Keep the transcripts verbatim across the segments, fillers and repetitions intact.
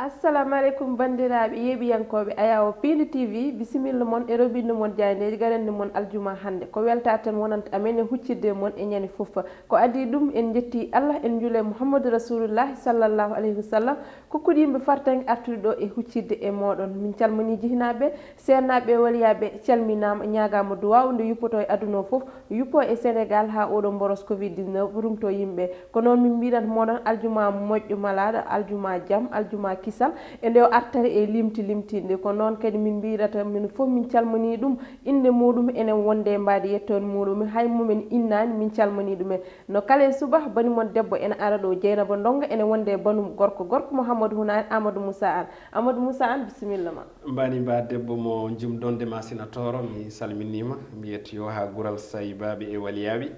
Assalamu aleykum, banndiraaɓe yeeɓiyankooɓe Ayawo Piindi T V, bisimilla mon e roɓinde mon jaayndeeji, garande mon aljuma hannde. Ko weltaare tan wonanta amen e huccitde mon e ñande fof. Ko adii ɗum, en njetti Allah, en njuule Muhammadu Rasulullahi sallallahu alayhi wa sallam, kokkuɗo yimɓe fartaŋŋe artude ɗo e huccitde e mooɗon. Min calminii jihnaaɓe, seernaaɓe, waliyaaɓe, calminaama, ñaagaama duwaaw nde yuppotoo e aduna o fof, yuppoo e Senegaal haa oɗo mboros covid dix-neuf rumtoo yimɓe. Ko noon min mbiɗat mooɗon aljuma moƴƴo malaaɗo, aljuma jam, aljuma kisal, e nde o artata e limti limtinɗe. Ko noon kadi min mbiɗata, min fof min calminii ɗum, innde muɗum ene wonde e mbaadi yettoode muɗum, hay mo min innaani min calminii ɗumen. No kala e suba, bani mon debbo ene ara ɗo, Jeynaba Ndonga ene wonde e banum gorko, gorko Mouhamadou Hunaani, Amadou Moussa Anne. Amadou Moussa Anne, bisimilla ma. Mbani mba debbo mo jum donde ma sina tooro, mi salminiima, mbiyat yo haa gural saybaaɓe e waliyaaɓe.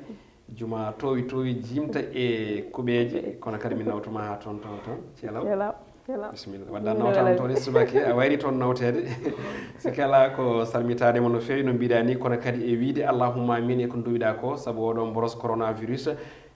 Juma towi towi jimta e kuɓeeje, kono kadi mi nawtuma haa toon, toon, toon. Ceelaw. Ceelaw, ceelaw. Bisimilla. Wadda nawtaama toon e subake, a wayri toon nawteede. Si kala ko salmitaade mo no feewi no mbiɗa ni, kono kadi e wiide allahumma amin e ko nduwiɗa ko, sabu oɗo mboros coronavirus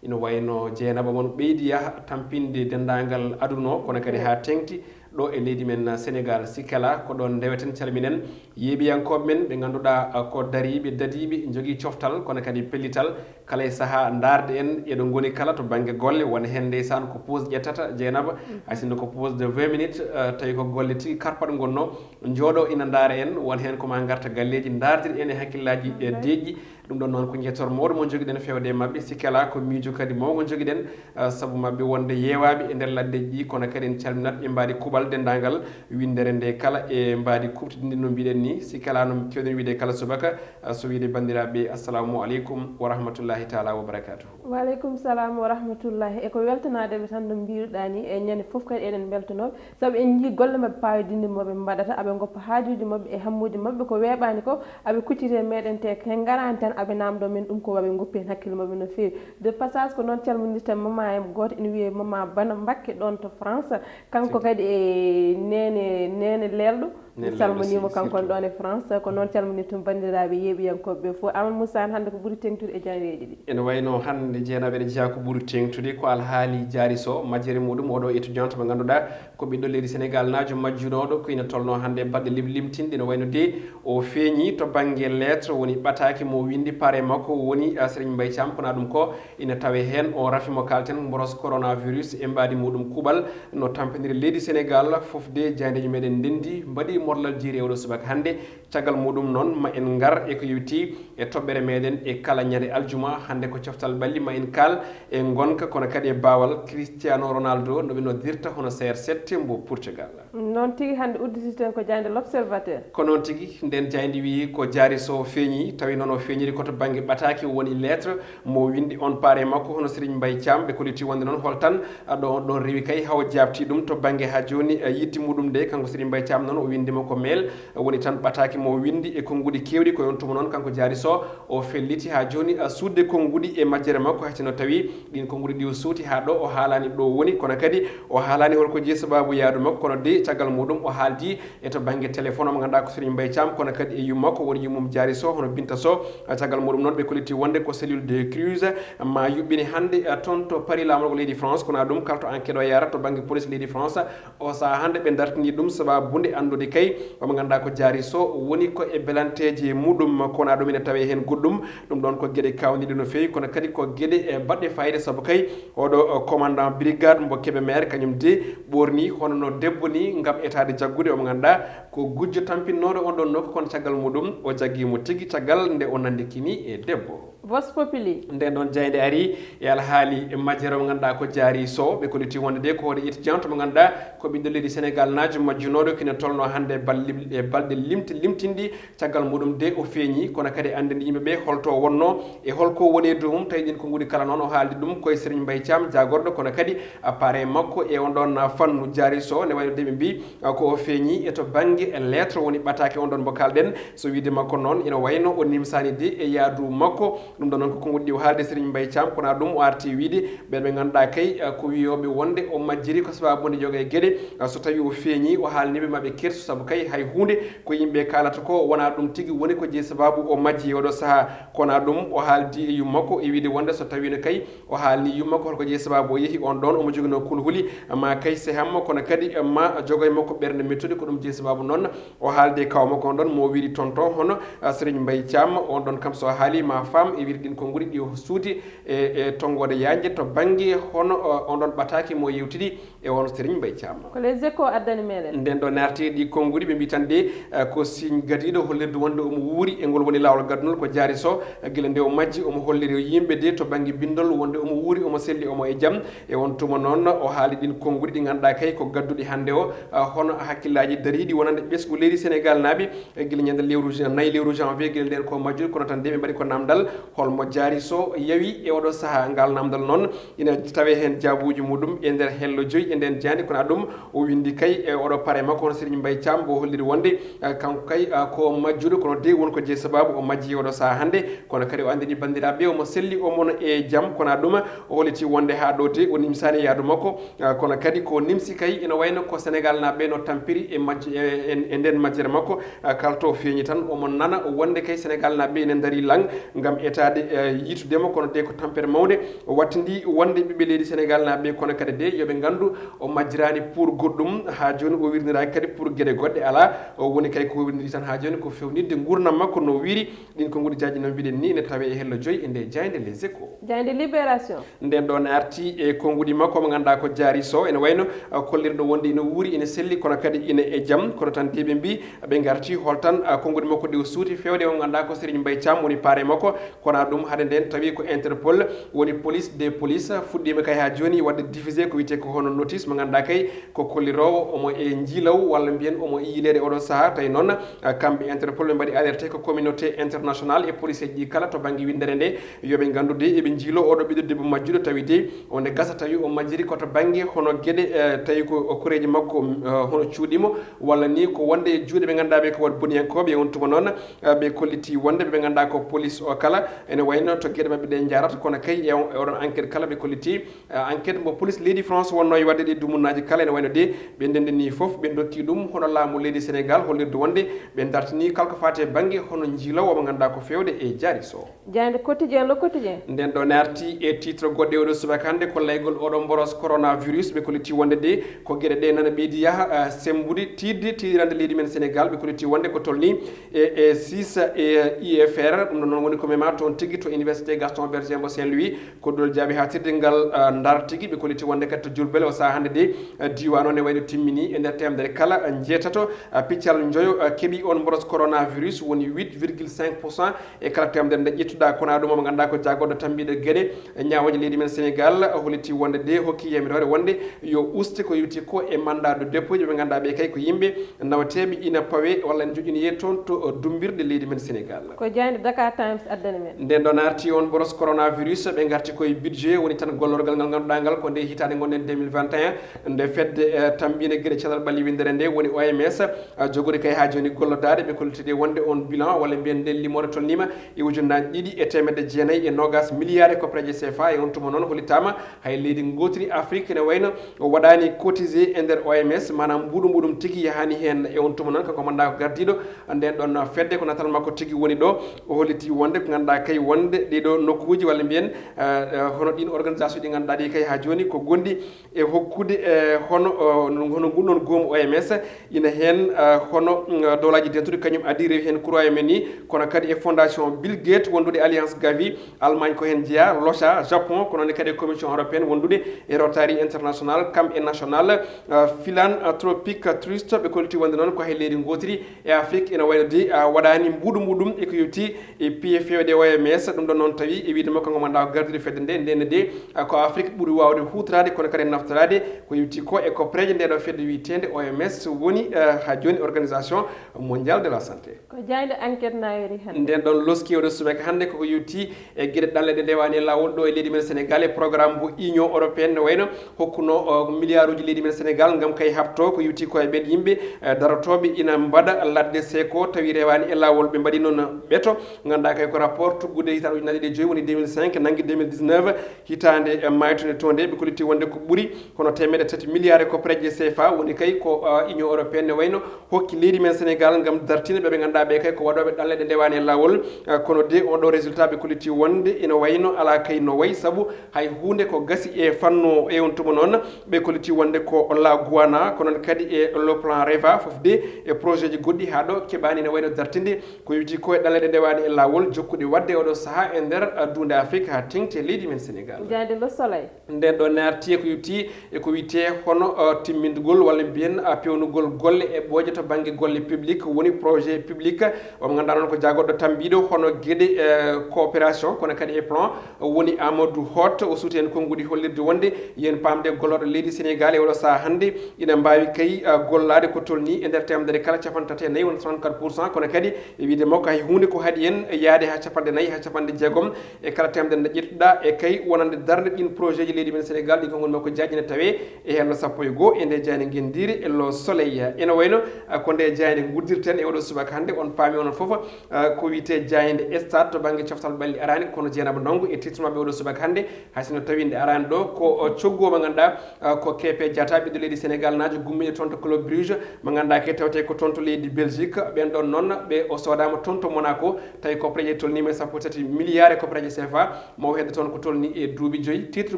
ina wayno Jeynaba mon ɓeydi yaha tampinde denndaangal aduna o, kono kadi haa teŋti ɗo e leydi men Senegaal. Si kala ko ɗoon ndeweten, calminen yeeɓiyankooɓe men ɓe ngannduɗaa ko dariiɓe, dadiiɓe, njogii coftal, kono kadi pellital. Kala e sahaa ndaarde en eɗo ngoni kala to bannge golle, won heen ndeysaan ko pause ƴettata Jeynaba, hay sinno ko pause de vingt minutes, eh, tawi ko golle tigi karpat ngonno, njooɗo ina ndaara en, won heen ko ma ngarta galleeji, ndaardir en e hakkillaaji, eh, deeƴƴi. Ɗum ɗoon noon ko njettoor mawɗo mo njogiɗen feewde e maɓɓe, si kala ko miijo kadi mawɗo njogiɗen, eh, sabu maɓɓe wonde yeewaaɓe e nder laddeeji ɗi, kono kadi en calminat e mbaadi kuuɓal denndaangal winndere nde kala e mbaadi kuuɓtidi ndi no mbiɗen ni, si kala no keewɗen wiide kala subaka, eh, so wiide banndiraaɓe, assalamu aleykum wa rahmatullahi taala wa barakatuhu. Wa aleykum salam wa rahmatullahi. E ko weltanaade ɓe tan no mbiruɗaa ni, e ñande fof kadi eɗen mbeltanoo, sabu en njii golle maɓɓe paayodinɗe mo ɓe mbaɗata, aɓe ngoppa haajuuji maɓɓe e hammuuji maɓɓe ko weeɓaani ko, aɓe kucciti e meɗen te ko en ngaraani tan aɓe naamndoo men ɗum ko aɓe ngoppi heen hakkille maɓɓe no feewi. De passage ko noon calminirten mama en gooto ene wiyee mama Bana Mbakke ɗoon to France, kanko kadi e neene, neene Leelɗo. Mi salminiima kanko ne ɗoon e France, ko noon calminirten banndiraaɓe yeeɓiyankooɓe ɓe fof. Amadou Moussa Anne, hannde ko ɓuri teeŋtude e jaareeji ɗi? Ene wayno hannde Jeynaba ene jeyaa ko ɓuri teeŋtude ko alhaali Diary Sow, majjere muɗum oɗo étudiant mo ngannduɗaa ko ɓiɗɗo leydi Senegaal naajo majjunooɗo ko ina tolnoo hannde e balɗe lim-, limtinɗe. Ene wayno de o feeñi to bannge lettre woni ɓataake mo winndi pare makko woni, ah, Serigne Mbaye Thiam, kono ɗum ko ina tawe heen o rafi mo kalten mboros coronavirus e mbaadi muɗum kuuɓal no tampiniri leydi Senegaal fof de. Jaayndeeji meɗen ndenndi mbaɗi morlal jiiri e oɗo subaka hannde. Caggal muɗum noon ma en ngar e ko yowiti e toɓɓere meɗen e kala ñande aljuma. Hannde ko coftal ɓalli ma en kaal e ngonka kono kadi e baawal Cristiano Ronaldo no ɓe noddirta hono C R sept mbo Portugal. Noon tigi, hannde uddititen ko jaaynde L'Observateur. Ko noon tigi, nden jaaynde wiyi ko Diary Sow feeñi, tawi noon o feeñiri ko to bannge ɓataake woni lettre mo winndi on paare makko hono Serigne Mbaye Thiam, ɓe kolliti wonde noon hol tan, a, ɗo on ɗoon rewi kay hawo jaabti ɗum to bannge haa jooni, a, yiɗde muɗum nde, kanko Serigne Mbaye Thiam noon o winndi mo ko mail, a, woni tan ɓataake mo winndi e konnguɗi keewɗi, ko on tuma noon kanko Diary Sow o felliti haa jooni, a, suuɗde konnguɗi e majjere makko, hay sinno tawi ɗiin konnguɗi ɗi o suuti haa ɗo o haalaani ɗo woni, kono kadi o haalaani hol ko jeyi sabaabu yahdu makko, kono de caggal muɗum o haaldi e to bannge téléphone mo ngannduɗaa ko Serigne Mbaye Thiam, kono kadi e yumma ko woni yummum Diary Sow hono Binta Sow. Caggal muɗum noon ɓe kolliti wonde ko cellule de crise ma yuɓɓini hannde, eh, toon to Paris laamorgo leydi France, kono ɗum kala to enquête o yahata to bannge police leydi France. O sahaa hannde ɓe dartini ɗum sabaabu nde anndude kay omo ngannduɗaa ko Diary Sow woni ko e belanteeji muɗum, kono ɗum ina tawee heen goɗɗum. Ɗum ɗoon ko geɗe kaawniiɗe no feewi, kono kadi ko geɗe, eh, baɗɗe faayiida, sabu kay oɗo, eh, commandant brigade mbo Kébémer, kañum de ɓoorni hono no debbo ni ngam etaade jaggude, omo ngannduɗaa ko gujjo tampinnooɗo on ɗoon nokku, kono caggal muɗum o jaggi mo tigi caggal nde o nanndikini e debbo. Vox Populi. Nden ɗoon jaaynde ari e alhaali e majjere mo ngannduɗaa ko Diary Sow, ɓe kolliti wonde de ko hoore étudiant mo ngannduɗaa ko ɓiɗɗo leydi Senegaal naajo majjunooɗo kina tolnoo hannde bal-, e balɗe limti-, limtinɗi. Caggal muɗum de o feeñi, kono kadi anndini yimɓe ɓe holto wonnoo e holko woni e dow mum. Tawi ɗin konnguɗi kala noon o haaldi ɗum koye Serigne Mbaye Thiam jaagorɗo, kono kadi appareil makko e on ɗoon fannu Diary Sow, ne wayno de ɓe mbi, a, ko o feeñi e to bannge e lettre woni ɓataake on ɗoon mbo kaalɗen. So wiide makko noon, ina wayno o nimsaani de e yahdu makko Ɗum ɗo noon ko konguɗi ɗi o haalde Serigne Mbaye Thiam, kono ɗum o arti wiide ɓe ɓe ngannduɗaa kay, eh, ko wiyooɓe wonde o majjiri ko sababu nde joga e geɗe, eh, so tawi o feeñi, o haalni ɓe maɓe kersu, sabu kay hay huunde ko yimɓe kaalata ko wona ɗum tigi woni ko jeyi sababu o majji e oɗo sahaa. Kono ɗum o haaldi e yummakko e wiide wonde so tawiino kay o haalni yummakko holko jeyi sababu o yehi on ɗoon omo joginoo kulhuli, ma kay sehamma, kono kadi ma jogoy makko ɓernde mettude, ko ɗum jeyi sababu noon o haalde e kaw makko on ɗoon mo wiiri tonton hono, ah, Serigne Mbaye Thiam, on ɗoon kam so haali ma faam e wiiri ɗin konguɗi ɗi o suuti e, e tonngoode yaajde to bannge hono, ah, on ɗoon ɓataake mo yewtidi e on Serigne Mbaye Thiam. Ko Les Échos addani meɗen. Nden ɗo naarti ɗi konguɗi ɓe mbi tan de, ah, ko signe gadiiɗo hollirde wonde omo wuuri e ngol woni laawol gaddunol ko jaari so, ah, gila nde o majji omo holliri yimɓe de to bannge bindol wonde omo wuuri omo selli omo e jam. E on tuma noon o haali ɗin konguɗi ɗi ngannduɗaa kay ko gadduɗi hannde o, ah, hono hakkillaaji dariiɗi wonande ɓesngu leydi Senegal naaɓe, eh, gila ñande lewru jan-, nayi lewru janvier gila nden ko majjude, kono tan de ɓe mbaɗi ko namdal holmo jaari so yawi e oɗo sahaa. Ngal namdal noon ina tawe heen jaabuuji muɗum e nder hello joyi e nden jaandi, kono ɗum o winndi kay e oɗo pare makko hono Serigne Mbaye Thiam mbo holliri wonde, eh, kanko kay, ah, ko majjuɗo, kono de won ko jeyi sababu o majji e oɗo sahaa hannde, kono kadi o anndini banndiraaɓe omo selli omon e jam, kono ɗum o holliti wonde haa ɗo de o nimsaani yaadu makko, ah, kono kadi ko nimsi kay ina wayno ko Senegal naaɓe no tampiri e majj-, e, e, e nden majjere makko, ah, kala to feeñi tan omo nana wonde kay Senegal naaɓe ene ndaari lang ngam etaade, eh, yiitudemo, kono de ko tampere mawnde o wattindi wonde ɓiɓɓe leydi Senegal naaɓe, kono kadi de yoɓe nganndu o majjiraani pour goɗɗum, haa jooni o wirniraaki kadi pour geɗe goɗɗe alaa, o woni kay ko wirniri tan haa jooni ko fewnitde nguurndam makko no wiiri. Ɗin konguɗi jaaji no mbiɗen ni ene tawe e hello joyi e nde jaaynde Les Échos. Jaaynde Libération. Nden ɗo ne arti e konguɗi makko mo ngannduɗaa ko jaari so ene wayno, ah, kollirɗo wonde ina wuuri ina selli kono kadi ina e jam, kono tan de ɓe mbi ɓe ngarti hol tan, ah, konguɗi makko ɗi o suuti fewde o ngannduɗaa ko Serigne Mbaye Thiam woni paare makko, kono ɗum hade nden tawi ko Interpol woni police des polices fuɗɗiima kay haa jooni waɗde diffusé ko wiyetee ko hono notice mo ngannduɗaa kay ko kolliroowo omo e njiilaw walla mbiyen omo e yiileede oɗo sahaa. Tawi noon, ah, kamɓe Interpol ɓe mbaɗi alerté ko communauté internationale e police ji ɗi kala to bannge winndere nde yoɓe nganndu de eɓe njiilo oɗo ɓiɗɗo debbo majjuɗo tawi de o nde gasa tawi o majjiri ko to bannge hono geɗe, eh, tawi ko koreeji makko, eh, hono cuuɗimo walla ni ko wonde e juuɗe ɓe ngannduɗaa ɓe ko waɗ boniyankooɓe. E on tuma noon, eh, ɓe kolliti wonde ɓe ngannduɗaa ko police o kala ene wayno to geɗe maɓɓe ɗe njaarata, kono kay e on, e oɗon enquête kala ɓe kolliti, eh, enquête mbo police leydi France wonno e waɗde ɗi dumunnaaji kala ene wayno de ɓe ndendini fof ɓe dotti ɗum hono laamu leydi Sénégal hollirde wonde ɓe dartini kala ko faati e bannge hono njiilaw omo ngannduɗaa ko fewde e jaari so. Jaaynde Quotidien, Le Quotidien. Nden ɗo naarti e titre goɗɗe oɗo subaka hannde ko laygol oɗo mboros coronavirus ɓe kolliti wonde de ko geɗe ɗe nana ɓeydi yaha, ah, sembude tiiɗde tiiɗirande leydi men Sénégal ɓe kolliti wonde ko tolni e, e six e I F R. Ɗum ɗo noon woni ko mema toon tigi to Université Gaston Berger mbo Saint-Louis. Koɗol jaabi haatirde ngal, ah, ndar tigi ɓe kolliti wonde kadi to Diourbel o sahaa hannde de, ah, diiwaan o ne wayno timmini e nder teemedere kala, ah, njeetato, ah, piccal njoyo, ah, keɓi on mboros coronavirus woni huit virgule cinq pour cent e kala teemedere nde ƴettuɗaa. Kono ɗum omo ngannduɗaa ko jaagoɗo tambiiɗo geɗe, eh, ñaawooje leydi men Sénégal, ah, holliti wonde de hokki yamiroore wonde yo uste ko yowti ko e mandat de dépôt ji ɓe ngannduɗaa ɓe kay ko yimɓe nawateeɓe ina pawe walla ene joƴƴiniyee toon to, eh, dummbirɗe leydi men Sénégal. Ko jaaynde Dakar Times addani men. Nden ɗo naarti on boros coronavirus, ɓe ngarti koye budget, woni tan gollorgal ngal ngannduɗaa ngal ko nde hitaande ngonɗen deux mille vingt et un, nde fedde, eh, tambiinde geɗe cellal ɓalli winndere nde woni O M S, ah, jogori kay haa jooni gollodaade ɓe kollitede wonde on bilan walla mbiyen nden limoore tolniima e ujunnaaji ɗiɗi e teemedde jeenayi e noogas milliards e koppareeje C F A. E on tuma noon hollitaama hay leydi ngootiri Afrique ene wayno o waɗaani cotisé e nder O M S, maanaam mbuuɗu muɗum tigi yahaani heen. E on tuma noon kanko ngannduɗaa ko gardiiɗo nden ɗon fedde ko natal makko tigi woni ɗo, o holliti wonde ko ngannduɗaa kay wonde ɗiɗo nokkuuji walla mbiyen, eh, eh, hono ɗin organisation ɗi ngannduɗaa ɗi kay haa jooni ko gonɗi e hokkude, eh, hono, oh, hono ngun ɗon goomu O M S ina heen, eh, hono, mm, dowlaaji dentuɗi kañum adi rewi heen kuraye men ni, kono kadi e fondation Bill Gates wondude Alliance Gavi, Allemagne ko heen jeyaa, loca, Japon, kono ne kadi e Commission européenne wondude e Rotary International, kam e National, eh, Philanthropic Trust, ɓe kolliti wonde noon ko hay leydi ngootiri e Afrique ina wayno de, ah, waɗaani mbuuɗu muɗum e ko yowti e piye fewde O M S. Ɗum ɗon noon tawi e wiide makko ngo ngannduɗaa ko gardiiɗo fedde nde, ndenne de, ah, ko Afrique ɓuri waawde huutoraade kono kadi naftoraade ko yowti ko e koppareeje nde ɗo fedde wiyeteende O M S woni, ah, haa jooni Organisation Mondiale de la Santé. Ko jaaynde Enquête nawiri hannde. Nden ɗon loski oɗo subaka hannde koko yowti e geɗe ɗanle ɗe ndewaani e laawol ɗo e leydi men Sénégal e programme mbo Union Européenne ne wayno hokkuno, o, milliard uji leydi men Sénégal ngam kay haɓto ko yowti ko e ɓen yimɓe, eh, darotooɓe ina mbaɗa ladde seeko tawi rewaani e laawol. Ɓe mbaɗi noon ɓeto ngannduɗaa kay ko rapport Ɓurɗe hitaande ujunnaji ɗiɗi e joyi woni deux mille cinq, nanngi deux mille dix-neuf, hitaande, eh, maaytunde to nde, ɓe kolliti wonde ko ɓuri hono teemeɗɗe tati milliards e koppareeje C F A, woni kay ko, eh, Union européenne, ne wayno hokki leydi men Sénégal ngam dartinde ɓe ɓe ngannduɗaa ɓe kay ko waɗooɓe ɗanle ɗe ndewaani e laawol. Eh, kono de on ɗo résultat ɓe kolliti wonde ina wayno alaa kay no wayi, sabu hay huunde ko gasi e fannu e on tuma noon. Ɓe kolliti wonde ko la Guyana, ko noon kadi e le plan REVA, fof de e projet ji goɗɗi haa ɗo keɓaani ina wayno dartinde ko yowiti ko e ɗanle ɗe ndewaani e laawol, jokkuɗe waɗde oɗo sahaa e nder, uh, duunde Afrik haa teŋti e leydi men Sénégal. Jaaynde Le Soleil. Nden ɗo naarti e ko yowiti e ko wiyetee hono, uh, timmindugol walla mbiyen, uh, pewnugol golle e ɓooƴe to bannge golle public, woni projet public, omo ngannduɗaa noon ko jagorɗo tambiiɗo hono geɗe, uh, coopération, kono kadi e plan, woni Amadou Hott. O suuti heen konnguɗi hollirde wonde yen paamde gollooɗo leydi Sénégal e oɗo sahaa hannde ina mbaawi kay, uh, gollaade ko tolni e nder teemedere kala capanɗe tati e nayi, woni trente-quatre pour cent, kono kadi e wiyde makko hay huunde ko haɗi en yaade haa capanɗe nayi, haa capanɗe jeegom e kala teemedere nde ƴettuɗaa, e kay wonande darnde ɗin projet ji leydi men Sénégal, ɗi konngol makko jaaji ne tawee e hello sappo e goo e nde jaaynde ngenndiire e Le Soleil. Ene wayno, uh, ko nde jaaynde nguddirten e oɗo subaka hannde, on paami onon fof, uh, ko wiyetee jaaynde stade to bannge coftal ɓalli araani, kono Jeenaba Ndongo e titre maɓɓe oɗo subaka hannde, hay sinno tawi nde araani ɗo ko, uh, coggu mo ngannduɗaa, uh, ko K P Diatta, ɓiɗɗo leydi Sénégal naajo gummiiɗo toon to Club Bruges, mo ngannduɗaa kay tawte ko toon to leydi Belgique. Ɓeen ɗoon noon ɓe o soodaama toon to Monaco, tawi ko projet tolniima e sappo e tati milliards e koppareeje C F A, mo hedde toon ko tolni e duuɓi joyi. Titre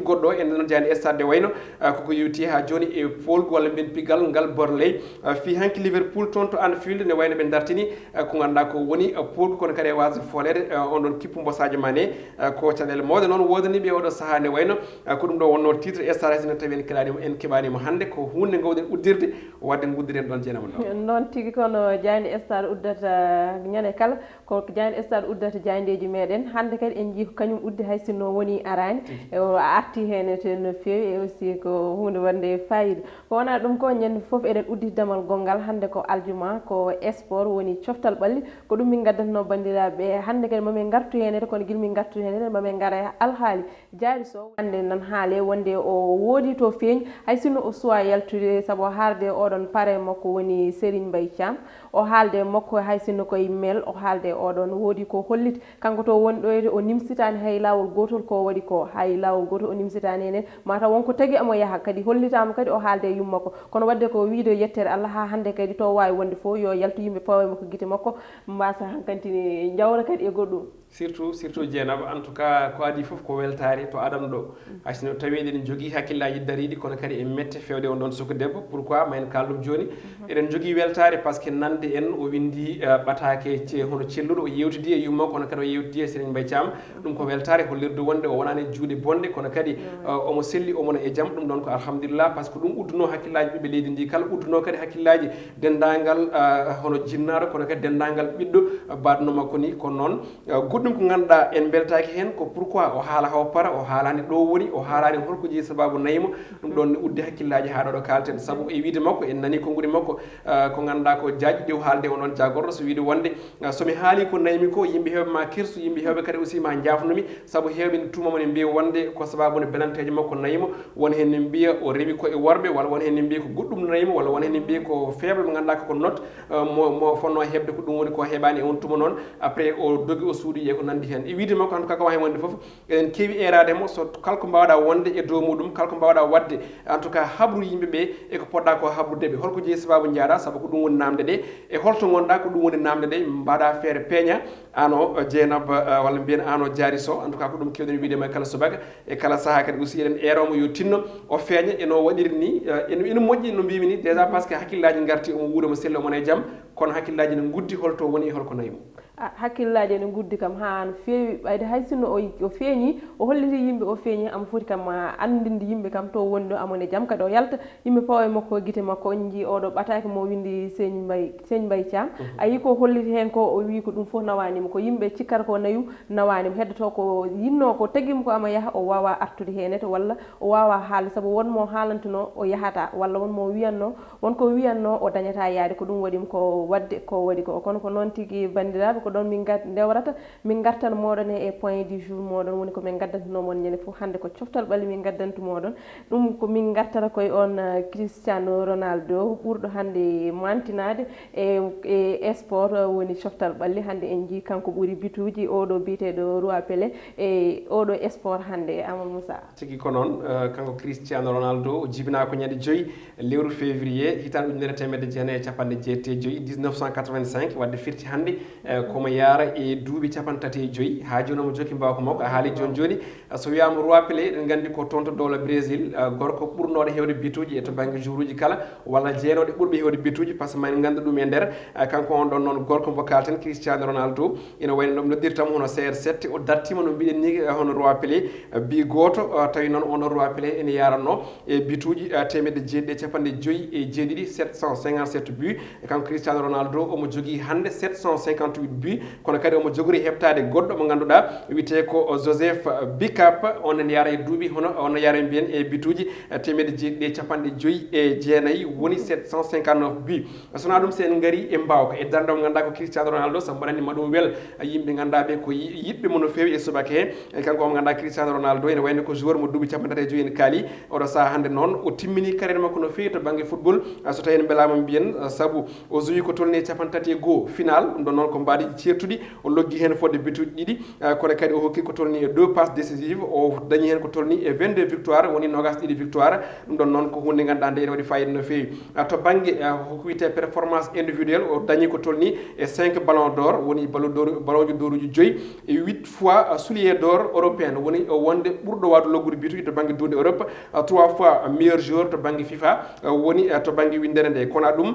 goɗɗo e nder jaaynde stade nde wayno, uh, koko yewti haa jooni e poolgu walla mbiyen pigal ngal Burnley, uh, fii hanki Liverpool toon to Anfield, ne wayno ɓe dartini, uh, ko ngannduɗaa ko woni, uh, poolgu, kono kadi e waasde fooleede, uh, on ɗon kippu mbosaajo Mané, uh, ko caɗeele mawɗe noon woodani ɓe oɗo sahaa nde wayno, uh, ko ɗum ɗo wonnoo titre stade, hay sinno tawi en keɗaani mo, en keɓaani mo hannde, ko huunde ngowɗen uddirde, waɗde nguddiren ɗoon Jeenaba Ndongo. Noon tigi, kono jaaynde stade uddata ñande kala. Ko jaaynde stade uddata jaayndeeji meɗen. Hannde kadi en njii ko kañum uddi, hay sinno woni araani. Tigi. E o arti heen e no feewi, e aussi ko huunde wonde fayida. Ko wonaa ɗum ko, ñande fof eɗen uddi damal gonngal. Hannde ko aljuma, ko sport woni coftal ɓalli. Ko ɗum min ngaddanno banndiraaɓe. Hannde kadi mamin ngartu heen, kono gila min ngartu heen, mamin ngara e alhaali Diary Sow. Hannde nan haale wonde o woodi to feeñi, hay sinno o suwa yaltude, sabu o haalde oɗon pare makko woni Serigne Mbaye Thiam. O haalde makko hay sinno koye mail, o haalde oɗon woodi ko holliti. Kanko to woni ɗo, o nimsitaani hay laawol gootol ko waɗi ko, hay laawol gootol o nimsitaani heen. Mataw wonko tagi omo yaha, kadi hollitaama kadi o haalde e yumma ko. Kono waɗde ko wiyde yettere Allah, haa hannde kadi to waawi wonde fof, yo yaltu yimɓe pawa e makko gite makko, mbasa hankantini njawra kadi e goɗɗum. Surtout, surtout Dieynaba, en tout cas, ko adii fof ko weltaare to aɗan ɗo. Hay sinno tawi eɗen njogii hakkillaaji dariiɗi, kono kadi e mette feewde on ɗon suka debbo. Pourquoi? Ma en kaal ɗum jooni. Eɗen njogii weltaare parce que nande en o winndi, eh, ɓataake ce-, hono celluɗo, o yeewtidi e yumma, kono kadi o yeewtidi e Serigne Mbaye Thiam. Ɗum ko weltaare hollirde wonde o wonaani e juuɗe bonɗe, kono kadi, eh, omo selli, omo wona e jam. Ɗum ɗon ko alhamdulillah, parce que ɗum uddunoo hakkillaaji ɓiɓɓe leydi ndi kala, uddunoo kadi hakkillaaji denndaangal, eh, hono jinnaaɗo, kono kadi denndaangal ɓiɗɗo, eh, baɗɗo makko ni. Kono noon, eh, goɗɗum ko ngannduɗaa en mbeltaaki heen, ko pourquoi o haala haw para, o haalaani ɗo woni, o haalaani holko jeyi sababu nayi mo. Ɗum ɗon ne uddi hakkillaaji haa ɗo ɗo kaalten. Sabu e wiyde makko, en nanii konnguɗi makko, eh, ko ngannduɗaa ko jaajɗi ɗi o haalde o noon jaagorɗo, so wiyde wonde, eh, so mi haalii ko nayi mi ko, yimɓe heewɓe ma kirsu, yimɓe heewɓe kadi aussi ma njaafnu mi, sabu heewɓe ne tuuma mo ne mbiya wonde ko sababu ne belanteejo makko nayi mo, won heen ne mbiya o rewi ko e worɓe, walla won heen ne mbiya ko goɗɗum nayi mo, walla won heen ne mbiya ko feebar mo ngannduɗaa ko, ko not, eh, mo, mo fonnoo heɓde ko ɗum woni ko heɓaani e on tuma noon, après o dogi o suuɗi e ko nanndi heen. E wiyde makko en tout cas ko wawi wonde fof, eɗen keewi eeraade mo, so kala ko mbaawɗaa wonde e dow muɗum, kala ko mbaawɗaa waɗde, en tout cas, habru yimɓe ɓe e ko poɗɗaa ko habrude ɓe. Holko jeyi sababu njaaɗaa? Sabu ko ɗum woni naamnde ɗe. E holto ngonɗaa? Ko ɗum woni naamnde ɗe. Mbaɗaa feere peeña, aan o, eh, Dieynaba, eh, walla mbiyen aan o Diary Sow. En tout cas, ko ɗum keewɗen wiyde mo e kala subaka, e kala sahaa kadi aussi eɗen eero mo yo tinno, o feeña e no waɗiri ni, eh, ene, ene moƴƴi no mbiymi ni, déjà parce que hakkillaaji ngarti, omo wuuri, omo selli, omo wona e jam, kono hakkillaaji ne nguddi holto woni e holko nayi mo. Ah, hakkillaaji ene nguddi kam haa no feewi, ɓayde hay sinno o, o feeñi, o holliti yimɓe o feeñi, omo foti kam, ah, anndinde yimɓe kam to woni ɗo, omo e jam kadi o yalta, yimɓe pawa e makko gite makko, on njii oɗo ɓataake mo winndi Serigne Mbaye, Serigne Mbaye Thiam. A yii ko holliti heen ko, o wii ko ɗum fof nawaani mo, ko yimɓe cikkata ko nayu nawaani mo, heddoto ko yinnoo ko tagi mo ko omo yaha, o waawaa artude heen walla o waawaa haalde, sabu won mo haalantunoo o yahataa, walla won mo wiyannoo, won ko wiyannoo o dañataa yaade, ko ɗum waɗi mo ko waɗde ko waɗi ko. Kono ko noon tigi, banndiraaɓe, ko ɗoon min ngar-, ndewrata, min ngartan mooɗon e point du jour mooɗon, woni ko min ngaddantunoo mon ñande fof. Hannde ko coftal ɓalli min ngaddantu mooɗon. Ɗum ko min ngartata koye on, eh, Cristiano Ronaldo, ɓurɗo hannde mantinaade e, e sport, eh, woni coftal ɓalli. Hannde en njii kanko ɓuri bituuji, oɗo biyeteeɗo Roi Pelé e oɗo sport hannde, Amadou Moussa. Tigi ko noon, eh, kanko Cristiano Ronaldo o jibinaa ko ñande joyi lewru février hitaande ujunere teemedde jeenayi e capanɗe jeetati e joyi, dix-neuf cent quatre-vingt-cinq, wadde firti hannde, eh, komo yaara e duuɓi capanɗe tati e joyi. Haa jooni omo jokki mbaawka makko, a haali jooni jooni. So wiyaama Roi Pelé, eɗen nganndi ko toon to dowla Brésil, eh, gorko ɓurnooɗo heewde bituuji e to bannge joueuruuji kala, walla jeenooɗo ɓurɓe heewde bituuji, par ce que ma en nganndu ɗum e nder. Eh, kanko on ɗon noon gorko mo kaalten, Cristiano Ronaldo, ina wayno no noddirta mo hono C R sept, o dartiima no mbiɗen ni, eh, hono Roi Pelé, eh, bi gooto, eh, tawi noon on ɗon Roi Pelé ene yaranno e bituuji, eh, teemedde jeeɗiɗi e capanɗe joyi e jeeɗiɗi, sept cent cinquante-sept buts. E kanko Cristiano Ronaldo, omo jogii hannde sept cent cinquante-huit buts, kono kadi omo jogori heɓtaade goɗɗo mo ngannduɗaa wiyetee ko Joseph Bicap, on ene yara e duuɓi, hono on yara mbiyen e bituuji, eh, teemedde jeeɗiɗi e capanɗe joyi e jeenayi, woni sept cent cinquante-neuf buts. So wonaa ɗum, so en ngarii e mbaawka, e darnde mo ngannduɗaa ko Cristiano Ronaldo, sabu mbaɗa anndi ma ɗum wel yimɓe ngannduɗaa ɓe ko yi-, yiɗɓe mo no feewi e subaka he. E kanko mo ngannduɗaa Cristiano Ronaldo ene wayno ko joueur mo duuɓi capanɗe tati e joyi en kaali. Oɗo sahaa hannde noon o timmini carrière makko no feewi to bannge football. Ah, so tawii en mbelaama mbiyen, ah, sabu o joui ko tolni e capanɗe tati e goo final, ɗum ɗon noon ko mbaadiiji ceertuɗi, o loggi heen fodde bituuji ɗiɗi, ah, kono kadi o hokki ko tolni e deux passes décisives, o dañi heen ko tolni e vingt-deux victoire, woni noogaas ɗiɗi victoire. Ɗum ɗon noon ko huunde ngannduɗaa nde ene waɗi fayida no feewi. Ah, to bannge, ah, ko wiyetee performance individuelle, o dañi ko tolni e cinq ballon d'or, woni ballon d'or, ballon d'oruuji joyi, e huit fois, ah, soulier d'or européen, woni, ah, wonde ɓurɗo waawde loggude bituuji to bannge duunde Europe, ah, trois fois meilleur joueur to bannge FIFA, ah, woni, ah, to bannge winndere nde. Kono ɗum,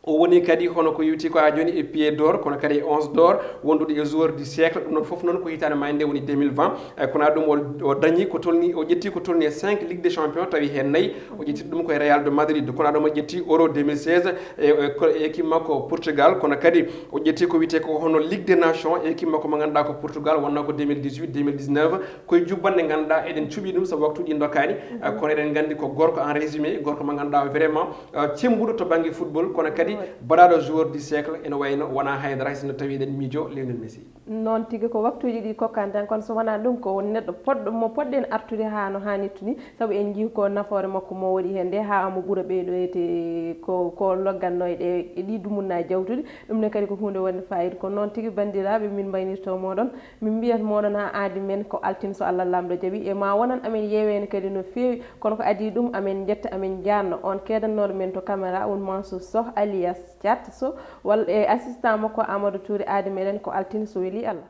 o woni kadi hono ko yewti ko haa jooni e pied d'or, kono kadi e onze d'or, wondude e joueur du siècle. Ɗum ɗon fof noon ko hitaande maayde nde woni deux mille vingt. Eh, kono ɗum o, o dañi ko tolni, o ƴetti ko tolni e cinq Ligue des Champions, tawi heen nayi o ƴetti ɗum ko e Real de Madrid. Kono ɗum o ƴetti Euro deux mille seize e, e, ko e équipe makko Portugal, kono kadi o ƴetti ko wiyetee ko hono Ligue des Nations e équipe makko mo ngannduɗaa ko Portugal, wonnoo ko deux mille dix-huit, deux mille dix-neuf. Koye jubbannde ngannduɗaa eɗen cuɓii ɗum sabu waktuuji ɗi ndokkaani. Eh, kono eɗen nganndi ko gorko en résumé, gorko mo ngannduɗaa vraiment, eh, cemmbuɗo to bannge football, kono kadi baɗaaɗo joueur du siècle, ene wayno wonaa haydara hay sinno tawi eɗen miijo Lionel Messi. Noon tigi, ko waktuuji ɗi kokkani tan, kono so wonaa ɗum ko neɗɗo poɗɗo mo poɗɗen artude haa no haanirta ni, sabu en njii ko nafoore makko mo waɗi heen nde haa omo ɓura ɓeyɗo ete ko, ko loggannoo e ɗe, e ɗi dumunna jawtuɗi. Ɗum ne kadi ko huunde wonde fayida. Ko noon tigi, banndiraaɓe, min mbaynirto mooɗon, min mbiyat mooɗon haa aadi men ko altine so Allah Laamɗo jaɓi, e ma wonan amen yeeweende kadi no feewi, kono ko adii ɗum amen njetta, amen njaarna on keedannooɗo men to caméra, won Mansour Soh alias Thiat Soh, walla e assistant makko Amadou Touré. Aadi meɗen ko altine so weli Allah.